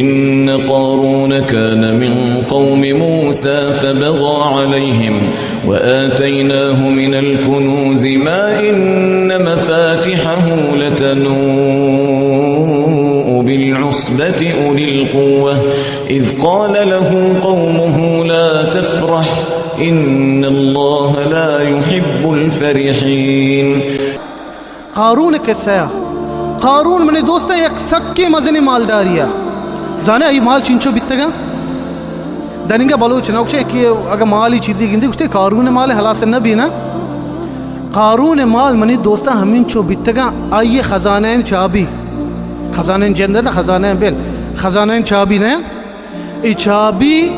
إن قارون كان من قوم موسى فبغى عليهم وآتيناه من الكنوز ما إن مفاتحه لتنوء بالعصبة أولي القوة إذ قال له قومه لا تفرح إن الله لا يحب الفرحين. قارون ءِ قصہ ءَ۔ قارون منی دوستاں یک سکیں مزنیں مالدارے ءَ۔ زانے آئی مال چنچو بیتگاں؟ دنیگا بلوچ نہ گوشے کہ اگاں مالی چیزے گندے گوشتے قارون ءِ مال ہلاس نہ بی نا۔ قارون ءِ مال منی دوستاں ہمینچو بیتگاں، آئی خزانہ ءِ چابی، خزانہ ءِ جند نہ، خزانہ ءِ بل، خزانہ ءِ چابی نہ۔ اے چابی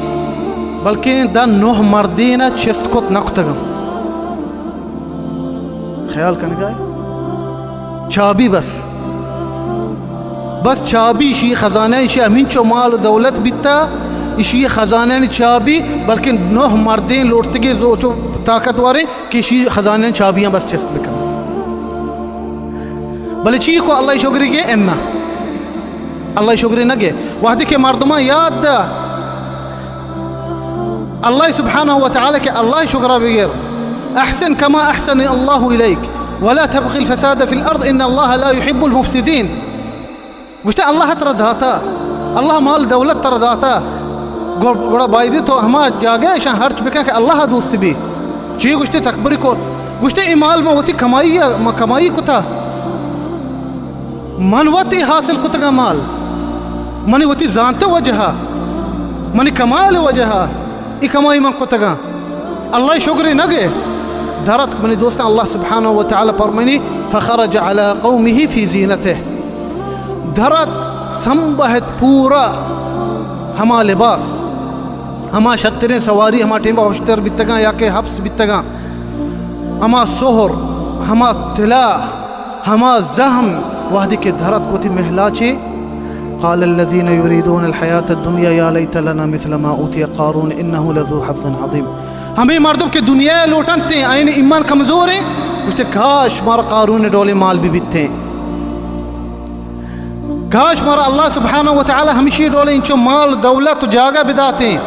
بلکیں داں نوہ مردین ءَ چست کت نہ کتگاں۔ خیال کنگا ئے؟ چابی بس۔ بس چابی، ایشی خزانہ، ایشی ہمینچو مال و دولت بیتا، ایشی خزانہ ءِ چابی، بلکیں نوہ مردین لوٹتگیں زوچو طاقتوریں کہ ایشی خزانہ ءِ چابیاں بس چست بکن۔ بلے چی کو اللہ شگری گے؟ انا۔ اللہ شگری نہ گے۔ وہدے کہ مردماں یاد دا اللہ سبحانہ و تعالی کہ اللہ شگرا بگر، احسن کما احسن اللہ الیک ولا تبغ الفساد فی الارض ان اللہ لا یحب المفسدین۔ گوشتے اللہ ترا داتا، اللہ مال دولت ترا داتا، گڑ-، گڑا بایدی تو ہما جاگہ اشاں ہرچ بکن کہ اللہ دوست بی۔ چی گوشتے تکبری کو؟ گوشتے اے مال ما وتی کمائی، ما کمائی کتا۔ من وت اے حاصل کتگاں مال، منی وتی زانت ءِ وجہ ءَ، منی کمال ءِ وجہ ءَ اے کمائی من کتگاں۔ اللہ شگرے نہ گے۔ درت منی دوستاں، اللہ سبحانہ و تعالی فرمانی، فخرج علی قومه فی زینته۔ درت سمبہت پورا ہما لباس، ہما شتریں سواری، ہما ٹیمبا ہشتر بیتگاں یا کہ حبس بیتگاں، ہما سہر، ہما طلا، ہما زہم، وہدے کہ درت وتی مہلاچے، قال الذين يريدون الحياة الدنيا يا ليت لنا مثل ما أوتي قارون إنه لذو حظ عظيم۔ ہمے مردم کہ دنیا ءَ لوٹنت، آیانی ایمان کمزور ایں، گوشتے، کاش مارا قارون ءِ ڈولیں مال بہ بیتیں۔ کاش مارا اللہ سبحانہ و تعالی ہمشی ڈول انچو مال، دولت و جاگہ بداتیں۔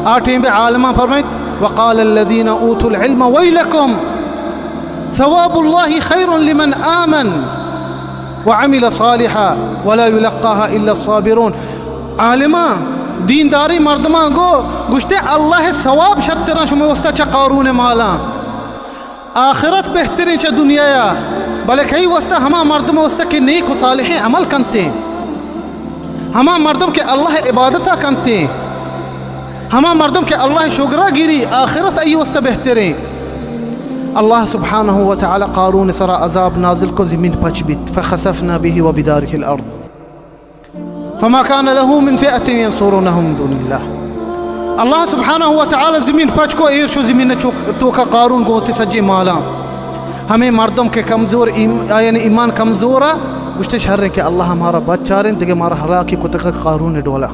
آ ٹیم بہ عالماں فرمائیت، وقال الذين أوتوا العلم ويلكم ثواب الله خير لمن آمن وعمل صالحا ولا يلقاها إلا الصابرون۔ عالماں، دینداریں مردماں گو گوشتے، اللہ ءِ ثواب شتراں شمے واسطہ چہ قارون ءِ مالاں۔ آخرت بہتریں چہ دنیا ءَ، بلے کئی واسطہ؟ ہما مردم واسطہ کہ نیک و صالحیں عمل کنتیں، ہما مردم کہ اللہ ءِ عبادت ءَ کنتیں، ہما مردم کہ اللہ ءِ شگرا گیری، آخرت آئی واسطہ بہتریں۔ اللہ سبحانہ و تعالی قارون ءِ سرا عذاب نازل کو، زمین پچ بیت، فخسفنا به وبداره الأرض۔ فما كان له من فئة ينصرونه من دون الله۔ اللہ سبحانہ و تعالی زمین پچ کو، ایر شو زمین چوک-، توکا قارون گو وتی سجیں مالاں۔ ہمے مردم کہ کمزور ایم-، آیانی ایمان کمزورا، گوشتے، شریں کہ اللہ مارا بچاریں، دگہ مارا ہلاکی کتگ قارون ڈولا۔